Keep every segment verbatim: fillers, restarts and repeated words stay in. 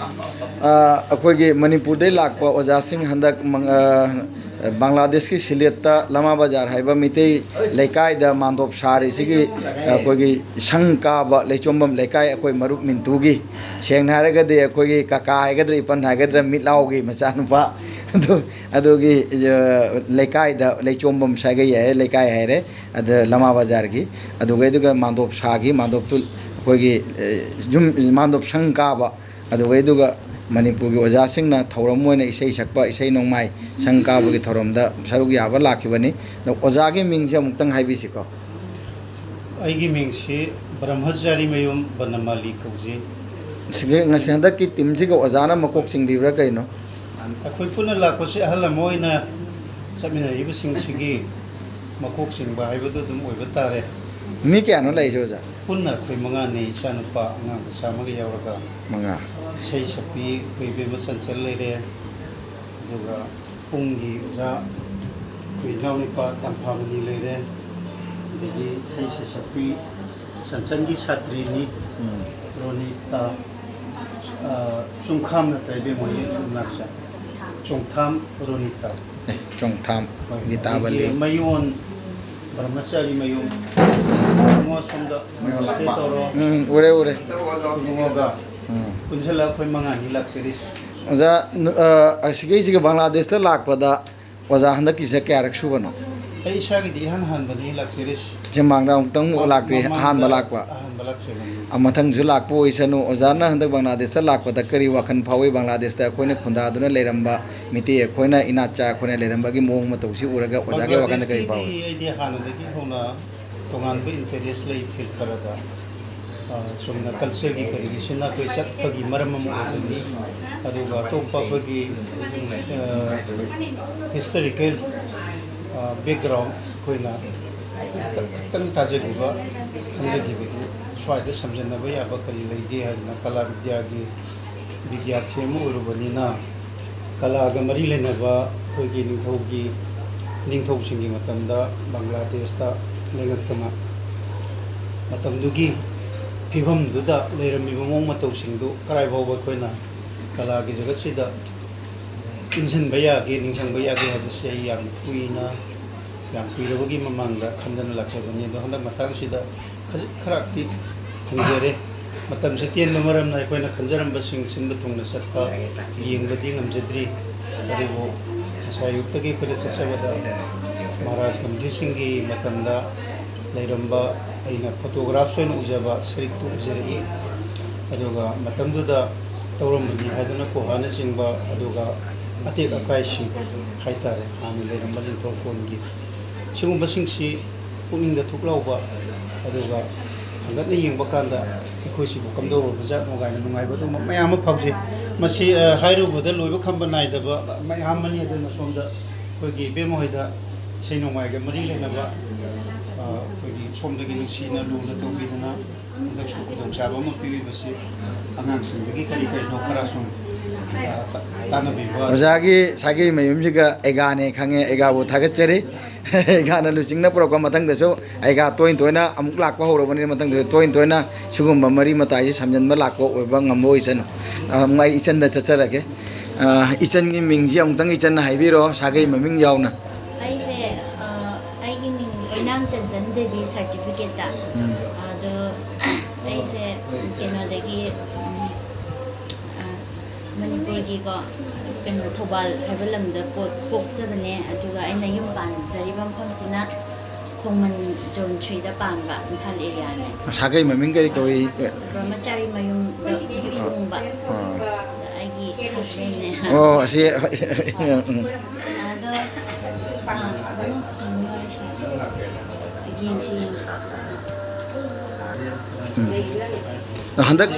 ꯑ, ꯑꯩꯈꯣꯏꯒꯤ ꯃꯅꯤꯄꯨꯔꯗꯩ ꯂꯥꯛꯄ ꯑꯣꯖꯥꯁꯤꯡ ꯍꯟꯗꯛ ꯃꯪ-, ꯑ, ꯕꯪꯒ꯭ꯂꯥꯗꯦꯁꯀꯤ ꯁꯤꯂꯦꯠꯇ ꯂꯃꯥ ꯕꯖꯥꯔ ꯍꯥꯏꯕ ꯃꯤꯇꯩ ꯂꯩꯀꯥꯏꯗ ꯃꯥꯟꯗꯣꯞ ꯁꯥꯔꯤꯁꯤꯒꯤ ꯑꯩꯈꯣꯏꯒꯤ ꯁꯪ ꯀꯥꯕ ꯂꯩꯆꯣꯝꯕꯝ ꯂꯩꯀꯥꯏ, ꯑꯩꯈꯣꯏ ꯃꯔꯨꯞ ꯃꯤꯟꯇꯨꯒꯤ, ꯁꯦꯡꯅ ꯍꯥꯏꯔꯒꯗꯤ ꯑꯩꯈꯣꯏꯒꯤ ꯀꯀꯥ ꯍꯥꯏꯒꯗ꯭ꯔꯥ, ꯏꯄꯟ ꯍꯥꯏꯒꯗ꯭ꯔꯥ, ꯃꯤꯠꯂꯥꯎꯒꯤ ꯃꯆꯥꯅꯨꯄꯥ, ꯑꯗꯨ, ꯑꯗꯨꯒꯤ, ꯑ, ꯂꯩꯀꯥꯏꯗ ꯂꯩꯆꯣꯝꯕꯝ ꯁꯥꯒꯩ ꯍꯥꯏꯔꯦ, ꯂꯩꯀꯥꯏ ꯍꯥꯏꯔꯦ, ꯑꯗ ꯂꯃꯥ ꯕꯖꯥꯔꯒꯤ, ꯑꯗꯨꯒꯩꯗꯨꯒ ꯃꯥꯟꯗꯣꯞ ꯁꯥꯈꯤ꯫ ꯃꯥꯟꯗꯣꯞꯇꯨ ꯑꯩꯈꯣꯏꯒꯤ, ꯑ, ꯌꯨꯝ, ꯃꯥꯟꯗꯣꯞ ꯁꯪ ꯀꯥꯕ, ꯑꯗꯨꯒꯩꯗꯨꯒ ꯃꯅꯤꯄꯨꯔꯒꯤ ꯑꯣꯖꯥꯁꯤꯡꯅ ꯊꯧꯔꯝ ꯑꯣꯏꯅ ꯏꯁꯩ ꯁꯛꯄ, ꯏꯁꯩ ꯅꯣꯡꯃꯥꯏ ꯁꯪ ꯀꯥꯕꯒꯤ ꯊꯧꯔꯝꯗ ꯁꯔꯨꯛ ꯌꯥꯕ ꯂꯥꯛꯈꯤꯕꯅꯤ꯫ ꯑꯗꯣ ꯑꯣꯖꯥꯒꯤ ꯃꯤꯡꯁꯦ ꯑꯃꯨꯛꯇꯪ ꯍꯥꯏꯕꯤꯁꯤꯀꯣ꯫ ꯑꯩꯒꯤ ꯃꯤꯡꯁꯤ ꯕ꯭ꯔꯍ꯭ꯃꯆꯥꯔꯤ ꯃꯌꯨꯝ ꯕꯅꯃꯥꯂꯤ ꯀꯧꯖꯩ꯫ ꯁꯤꯒꯤ ꯉꯁꯤ ꯍꯟꯗꯛꯀꯤ ꯇꯤꯝꯁꯤꯒ ꯑꯣꯖꯥꯅ ꯃꯀꯣꯛ ꯆꯤꯡꯕꯤꯕ꯭ꯔꯥ ꯀꯩꯅꯣ? ꯑꯩꯈꯣꯏ ꯄꯨꯟꯅ ꯂꯥꯛꯄꯁꯤ ꯑꯍꯜ ꯑꯃ ꯑꯣꯏꯅ ꯆꯠꯃꯤꯟꯅꯔꯤꯕꯁꯤꯡꯁꯤꯒꯤ ꯃꯀꯣꯛ ꯆꯤꯡꯕ ꯍꯥꯏꯕꯗꯨ ꯑꯗꯨꯝ ꯑꯣꯏꯕ ꯇꯥꯔꯦ꯫ ꯃꯤ ꯀꯌꯥꯅꯣ ꯂꯥꯛꯏꯁꯦ, ꯑꯣꯖꯥ? ꯄꯨꯟꯅ ꯑꯩꯈꯣꯏ ꯃꯉꯥꯅꯤ, ꯏꯆꯥꯅꯨꯄꯥ ꯑꯉꯥꯡ ꯃꯆꯥ ꯑꯃꯒ ꯌꯥꯎꯔꯒ꯫ ꯃꯉꯥ꯫ ꯏꯁꯩ ꯁꯛꯄꯤ ꯑꯩꯈꯣꯏ ꯏꯕꯦꯝꯃ ꯆꯟꯆꯟ ꯂꯩꯔꯦ, ꯑꯗꯨꯒ ꯄꯨꯡꯒꯤ ꯑꯣꯖꯥ ꯑꯩꯈꯣꯏ ꯏꯅꯥꯎꯅꯨꯄꯥ ꯇꯝꯐꯥꯃꯅꯤ ꯂꯩꯔꯦ, ꯑꯗꯒꯤ ꯏꯁꯩ ꯁꯩꯁꯛꯄꯤ ꯆꯟꯆꯟꯒꯤ ꯁꯥꯇ꯭ꯔꯤꯅꯤ, ꯎꯝ꯫ ꯔꯣꯅꯤꯇꯥ, ꯑ, ꯆꯨꯡꯈꯥꯝ ꯅꯠꯇ꯭ꯔ ꯏꯕꯦꯝꯃ ꯍꯣꯏꯒꯤ ꯃꯅꯥꯛꯁꯦ? ꯆꯣꯡꯊꯥꯝ ꯔꯣꯅꯤꯇꯥ꯫ ꯑꯦ, ꯆꯣꯡꯊꯥꯝ ꯍꯣꯏ, ꯒꯤꯇꯥꯕꯂꯤ꯫ ꯑꯗꯒꯤ ꯃꯌꯣꯟ ꯕ꯭ꯔꯍ꯭ꯃꯆꯥꯔꯤ ꯃꯌꯨꯝ꯫ ꯏꯕꯨꯡꯉꯣ ꯁꯣꯝꯗ ꯃꯌꯣꯟ ꯂꯥꯛꯄ꯫ ꯁꯦ ꯇꯧꯔꯣ꯫ ꯎꯝ, ꯎꯔꯦ, ꯎꯔꯦ꯫ ꯏꯕꯨꯡꯉꯣꯒ ꯎꯝ꯫ ꯄꯨꯟꯁꯤꯜꯂꯒ ꯑꯩꯈꯣꯏ ꯃꯉꯥꯅꯤ ꯂꯥꯛꯆꯔꯤꯁꯦ꯫ ꯑꯣꯖꯥ, ꯅꯨ-, ꯑ, ꯑꯁꯤꯒꯩꯁꯤꯒꯤ ꯕꯪꯒ꯭ꯂꯥꯗꯦꯁꯇ ꯂꯥꯛꯄꯗ ꯑꯣꯖꯥ ꯍꯟꯗꯛꯀꯤꯁꯦ ꯀꯌꯥꯔꯛ ꯁꯨꯕꯅꯣ? ꯑꯩ ꯏꯁꯥꯒꯤꯗꯤ ꯏꯍꯥꯟ ꯍꯥꯟꯕꯅꯤ ꯂꯥꯛꯆꯔꯤꯁꯦ꯫ ꯁꯤ ꯃꯥꯡꯗ ꯑꯃꯨꯛꯇꯪ ꯃ-, ꯂꯥꯛꯇꯦ, ꯃꯃꯥꯡꯗ ꯑꯍꯥꯟꯕ ꯂꯥꯛꯄ꯫ ꯑꯍꯥꯟꯕ ꯂꯥꯛꯆꯕꯅꯤ꯫ ꯑ, ꯃꯊꯪꯁꯨ ꯂꯥꯛꯄ ꯑꯣꯏꯁꯅꯨ꯫ ꯑꯣꯖꯥꯅ ꯍꯟꯗꯛ ꯕꯪꯒ꯭ꯂꯥꯗꯦꯁꯇ ꯂꯥꯛꯄꯗ ꯀꯔꯤ ꯋꯥꯈꯜ ꯐꯥꯎꯏ? ꯕꯪꯒ꯭ꯂꯥꯗꯦꯁꯇ ꯑꯩꯈꯣꯏꯅ ꯈꯨꯟꯗꯥꯗꯨꯅ ꯂꯩꯔꯝꯕ, ꯃꯤꯇꯩ ꯑꯩꯈꯣꯏꯅ, ꯏꯅꯥꯠꯆꯥ ꯑꯩꯈꯣꯏꯅ ꯂꯩꯔꯝꯕꯒꯤ ꯃꯑꯣꯡ ꯃꯇꯧꯁꯤ ꯎꯔꯒ ꯑꯣꯖꯥꯒꯤ ꯋꯥꯈꯜꯗ ꯀꯔꯤ ꯐꯥꯎꯏ? ꯕꯪꯒ꯭ꯂꯥꯗꯦꯁꯀꯤꯗꯤ ꯑꯩꯗꯤ ꯍꯥꯟꯅꯗꯒꯤ ꯍꯧꯅ ꯇꯣꯉꯥꯟꯕ interest ꯂꯩ field ꯈꯔꯗ꯫ ꯑ, ꯆꯨꯝꯅ cultureꯒꯤ ꯀꯔꯤꯒꯤ ꯁꯤꯅ ꯑꯩꯈꯣꯏ ꯆꯠꯄꯒꯤ ꯃꯔꯝ ꯑꯃ ꯑꯣꯏꯕꯅꯤ꯫ ꯑꯗꯨꯒ ꯑꯇꯣꯞꯄ ꯑꯩꯈꯣꯏꯒꯤ, ꯑ, historical, ꯑ, background ꯑꯩꯈꯣꯏꯅ ꯈꯤꯇꯪ ꯇꯥꯖꯈꯤꯕ, ꯈꯪꯖꯈꯤꯕꯗꯨ ꯁ꯭ꯋꯥꯏꯗ ꯁꯝꯖꯟꯅꯕ ꯌꯥꯕ ꯀꯔꯤ ꯂꯩꯒꯦ ꯍꯥꯏꯗꯅ ꯀꯂꯥ ꯕꯤꯗ꯭ꯌꯥꯒꯤ ꯕꯤꯗ꯭ꯌꯥꯔꯊꯤ ꯑꯃ ꯑꯣꯏꯔꯨꯕꯅꯤꯅ, ꯀꯂꯥꯒ ꯃꯔꯤ ꯂꯩꯅꯕ ꯑꯩꯈꯣꯏꯒꯤ ꯅꯤꯡꯊꯧꯒꯤ, ꯅꯤꯡꯊꯧꯁꯤꯡꯒꯤ ꯃꯇꯝꯗ ꯕꯪꯒ꯭ꯂꯥꯗꯦꯁꯇ ꯂꯩꯉꯥꯛꯇꯅ ꯃꯇꯝꯗꯨꯒꯤ ꯐꯤꯕꯝꯗꯨꯗ ꯂꯩꯔꯝꯃꯤꯕ ꯃꯑꯣꯡ ꯃꯇꯧꯁꯤꯡꯗꯨ ꯀꯔꯥꯏ ꯐꯥꯎꯕ ꯑꯩꯈꯣꯏꯅ ꯀꯂꯥꯒꯤ ꯖꯒꯠꯁꯤꯗ ꯏꯟꯁꯤꯟꯕ ꯌꯥꯒꯦ, ꯅꯤꯡꯁꯤꯡꯕ ꯌꯥꯒꯦ ꯍꯥꯏꯕꯁꯤ ꯑꯩ ꯌꯥꯝ ꯀꯨꯏꯅ, ꯌꯥꯝ ꯀꯨꯏꯔꯕꯒꯤ ꯃꯃꯥꯡꯗ ꯈꯟꯗꯅ ꯂꯥꯛꯆꯕꯅꯤ꯫ ꯑꯗꯣ ꯍꯟꯗꯛ ꯃꯇꯥꯡꯁꯤꯗ ꯈꯖꯤꯛ ꯈꯔꯥꯛꯇꯤ ꯐꯪꯖꯔꯦ꯫ ꯃꯇꯝꯁꯦ ꯇꯦꯟꯕ ꯃꯔꯝꯅ ꯑꯩꯈꯣꯏꯅ ꯈꯟꯖꯔꯝꯕꯁꯤꯡ ꯁꯤꯟꯕ ꯊꯨꯡꯅ ꯆꯠꯄ ꯌꯦꯡꯕꯗꯤ ꯉꯝꯖꯗ꯭ꯔꯤ꯫ ꯑꯗꯨꯕꯨ ꯉꯁꯥꯏ ꯑꯌꯨꯛꯇꯒꯤ ꯑꯩꯈꯣꯏꯅ ꯆꯠꯆꯕꯗ ꯃꯍꯥꯔꯥꯖ ꯒꯝꯚꯤꯔ ꯁꯤꯡꯒꯤ ꯃꯇꯝꯗ ꯂꯩꯔꯝꯕ ꯑꯩꯅ photographs ꯑꯣꯏꯅ ꯎꯖꯕ ꯁꯔꯤꯛꯇꯨ ꯎꯖꯔꯛꯏ꯫ ꯑꯗꯨꯒ ꯃꯇꯝꯗꯨꯗ ꯇꯧꯔꯝꯕꯅꯤ ꯍꯥꯏꯗꯨꯅ ꯀꯨꯍꯥꯅꯆꯤꯡꯕ, ꯑꯗꯨꯒ ꯑꯇꯦꯛ ꯑꯀꯥꯏꯁꯤꯡ ꯍꯥꯏꯇꯥꯔꯦ, ꯍꯥꯟꯅ ꯂꯩꯔꯝꯕ ꯅꯤꯡꯊꯧꯀꯣꯟꯒꯤ, ꯁꯤꯒꯨꯝꯕꯁꯤꯡꯁꯤ ꯄꯨꯛꯅꯤꯡꯗ ꯊꯨꯛ ꯂꯥꯎꯕ, ꯑꯗꯨꯒ ꯍꯟꯒꯠꯅ ꯌꯦꯡꯕ ꯀꯥꯟꯗ ꯑꯩꯈꯣꯏꯁꯤꯕꯨ ꯀꯝꯗꯧꯔꯕ ꯖꯥꯠꯅꯣ ꯀꯥꯏꯅ ꯅꯨꯡꯉꯥꯏꯕ ꯑꯗꯨꯒꯨꯝꯕ ꯃꯌꯥꯝ ꯑꯃ ꯐꯥꯎꯖꯩ꯫ ꯃꯁꯤ, ꯑ, ꯍꯥꯏꯔꯨꯕꯗ ꯂꯣꯏꯕ ꯈꯝꯕ ꯅꯥꯏꯗꯕ ꯃꯌꯥꯝ ꯑꯃꯅꯤ꯫ ꯑꯗꯨꯅ ꯁꯣꯝꯗ ꯑꯩꯈꯣꯏꯒꯤ ꯏꯕꯦꯝꯃ ꯍꯣꯏꯗ ꯏꯁꯩ ꯅꯣꯡꯃꯥꯏꯒ ꯃꯔꯤ ꯂꯩꯅꯕ, ꯑ, ꯑꯩꯈꯣꯏꯒꯤ ꯁꯣꯝꯗꯒꯤ ꯅꯨꯡꯁꯤꯅ ꯂꯨꯅ ꯇꯧꯕꯤꯗꯅ ꯍꯟꯗꯛꯁꯨ ꯈꯨꯗꯣꯡꯆꯥꯕ ꯑꯃ ꯄꯤꯕꯤꯕꯁꯤ ꯑꯉꯥꯡꯁꯤꯡꯗꯒꯤ ꯀꯔꯤ ꯀꯔꯤꯅꯣ ꯈꯔ ꯁꯨꯝ, ꯑ, ꯇ-, ꯇꯥꯟꯅꯕꯤꯕ꯫ ꯑꯣꯖꯥꯒꯤ ꯁꯥꯒꯩ ꯃꯌꯨꯝꯁꯤꯒ ꯑꯩꯒꯥꯅꯦ ꯈꯪꯉꯦ, ꯑꯩꯒꯥꯕꯨ ꯊꯥꯒꯠꯆꯔꯤ꯫ ꯑꯩꯒꯥꯅ ꯂꯨꯆꯤꯡꯅ ꯄꯨꯔꯛꯄ ꯃꯊꯪꯗꯁꯨ ꯑꯩꯒꯥ ꯇꯣꯏ ꯇꯣꯏꯅ ꯑꯃꯨꯛ ꯂꯥꯛꯄ ꯍꯧꯔꯕꯅꯤꯅ ꯃꯊꯪꯗꯁꯨ ꯇꯣꯏ ꯇꯣꯏꯅ ꯁꯤꯒꯨꯝꯕ ꯃꯔꯤ ꯃꯇꯥꯏꯁꯤ ꯁꯝꯖꯟꯕ ꯂꯥꯛꯄ ꯑꯣꯏꯕ ꯉꯝꯕ ꯑꯣꯏꯁꯅꯨ꯫ ꯑ, ꯑꯩ ꯏꯆꯟꯗ ꯆꯠꯆꯔꯒꯦ꯫ ꯑ, ꯏꯆꯟꯒꯤ ꯃꯤꯡꯁꯤ ꯑꯃꯨꯛꯇꯪ ꯏꯆꯟꯅ ꯍꯥꯏꯕꯤꯔꯣ, ꯁꯥꯒꯩ ꯃꯃꯤꯡ ꯌꯥꯎꯅ꯫ ꯑꯩꯁꯦ, ꯑ, ꯑꯩꯒꯤ ꯃꯤꯡ ꯑꯣꯏꯅꯥꯝ ꯆꯟꯆꯟ ꯗꯦꯕꯤ certificate ꯇ꯫ ꯎꯝ꯫ ꯑꯗꯣ ꯑꯩꯁꯦ ꯀꯩꯅꯣꯗꯒꯤ, ꯎꯝ, ꯑ, ꯃꯅꯤꯄꯨꯔꯒꯤꯀꯣ, ꯀꯩꯅꯣ, ꯊꯧꯕꯥꯜ ꯍꯥꯏꯕ ꯂꯝꯗ ꯄꯣꯛ-, ꯄꯣꯛꯆꯕꯅꯦ꯫ ꯑꯗꯨꯒ ꯑꯩꯅ ꯌꯨꯝ ꯄꯥꯟꯖꯔꯤꯕ ꯃꯐꯝꯁꯤꯅ ꯈꯣꯡꯃꯟ zone three ꯗ ꯄꯥꯟꯕ ꯏꯝꯐꯥꯜ area ꯅꯦ꯫ ꯁꯥꯒꯩ ꯃꯃꯤꯡ ꯀꯔꯤ ꯀꯧꯏ? ꯕ꯭ꯔꯍꯃꯆꯥꯔꯤ ꯃꯌꯨꯝꯗ ꯍꯣꯡꯕ꯫ ꯑꯥ꯫ ꯑꯗ ꯑꯩꯒꯤ husband ꯅꯦ꯫ ꯑꯣ, ꯑꯁꯤ, ꯎꯝ꯫ ꯑꯗꯣ, ꯑꯥ, ꯑꯗꯨꯝ ꯌꯦꯡꯁꯤ, ꯌꯦꯡꯁꯤ꯫ ꯎꯝ꯫ ꯍꯟꯗꯛ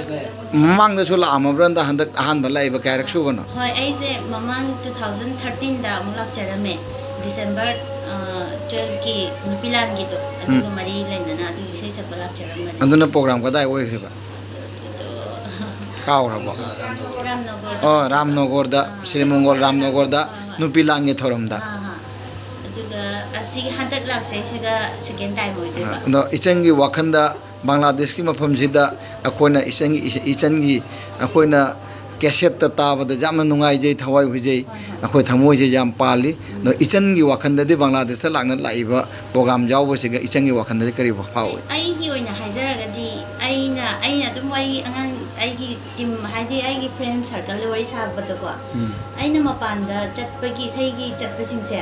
ꯃꯃꯥꯡꯗꯁꯨ ꯂꯥꯛꯑꯝꯃꯕ꯭ꯔꯥ? ꯍꯟꯗꯛ, ꯍꯟꯗꯛ ꯑꯍꯥꯟꯕ ꯂꯥꯛꯏꯕ, ꯀꯌꯥꯔꯛ ꯁꯨꯕꯅꯣ? ꯍꯣꯏ, ꯑꯩꯁꯦ ꯃꯃꯥꯡ two thousand thirteen ꯗ ꯑꯃꯨꯛ ꯂꯥꯛꯆꯔꯝꯃꯦ꯫ December, ꯑ, twelve ꯀꯤ ꯅꯨꯄꯤ ꯂꯥꯟꯒꯤꯗꯣ, ꯑꯗꯨꯒ ꯎꯝ꯫ ꯃꯔꯤ ꯂꯩꯅꯅ ꯑꯗꯨꯒꯤ ꯏꯁꯩ ꯁꯛꯄ ꯂꯥꯛꯆꯔꯝꯕꯅꯦ꯫ ꯑꯗꯨꯅ program ꯀꯗꯥꯏ ꯑꯣꯏꯈ꯭ꯔꯤꯕ? ꯑꯗꯨꯗꯣ ꯀꯥꯎꯔꯕꯣ? ꯔꯥꯝꯅꯒꯔꯗ꯫ ꯑꯣ, ꯔꯥꯝꯅꯒꯔꯗ, ꯑꯥ꯫ ꯁ꯭ꯔꯤ ꯃꯪꯒꯣꯜ ꯔꯥꯝꯅꯒꯔꯗ ꯍꯣꯏ, ꯍꯣꯏ꯫ ꯅꯨꯄꯤ ꯂꯥꯟꯒꯤ ꯊꯧꯔꯝꯗ꯫ ꯑꯥ, ꯑꯥ꯫ ꯑꯗꯨꯒ ꯑꯁꯤꯒꯤ ꯍꯟꯗꯛ ꯂꯥꯛꯆꯩꯁꯤꯒ second time ꯑꯣꯏꯗꯣꯏꯕ꯫ ꯑꯗꯣ ꯏꯆꯟꯒꯤ ꯋꯥꯈꯜꯗ ꯕꯪꯒ꯭ꯂꯥꯗꯦꯁꯀꯤ ꯃꯐꯝꯁꯤꯗ ꯑꯩꯈꯣꯏꯅ ꯏꯆꯟꯒꯤ, ꯏꯆꯟꯒꯤ ꯑꯩꯈꯣꯏꯅ ꯀꯦꯁꯦꯠꯇ ꯇꯥꯕꯗ ꯌꯥꯝꯅ ꯅꯨꯡꯉꯥꯏꯖꯩ, ꯊꯋꯥꯏ ꯍꯨꯏꯖꯩ꯫ ꯑꯩꯈꯣꯏ ꯊꯃꯣꯏꯁꯦ ꯌꯥꯝ ꯄꯥꯜꯂꯤ꯫ ꯑꯗꯣ ꯏꯆꯟꯒꯤ ꯋꯥꯈꯜꯗꯗꯤ ꯕꯪꯒ꯭ꯂꯥꯗꯦꯁꯇ ꯂꯥꯛꯅ ꯂꯥꯛꯏꯕ ꯄ꯭ꯔꯣꯒ꯭ꯔꯥꯝ ꯌꯥꯎꯕꯁꯤꯒ ꯏꯆꯟꯒꯤ ꯋꯥꯈꯜꯗꯗꯤ ꯀꯔꯤ ꯐꯥꯎꯏ? ꯑꯩꯒꯤ ꯑꯣꯏꯅ ꯍꯥꯏꯖꯔꯒꯗꯤ, ꯑꯩꯅ, ꯑꯩꯅ ꯑꯗꯨꯝ ꯋꯥꯔꯤ, ꯑꯉꯥꯡ, ꯑꯩꯒꯤ ꯇꯤꯝ, ꯍꯥꯏꯗꯤ ꯑꯩꯒꯤ ꯐ꯭ꯔꯦꯟ ꯁꯔꯀꯜꯗ ꯋꯥꯔꯤ ꯁꯥꯕꯗꯀꯣ, ꯎꯝ꯫ ꯑꯩꯅ ꯃꯄꯥꯟꯗ ꯆꯠꯄꯒꯤ, ꯏꯁꯩꯒꯤ ꯆꯠꯄꯁꯤꯡꯁꯦ,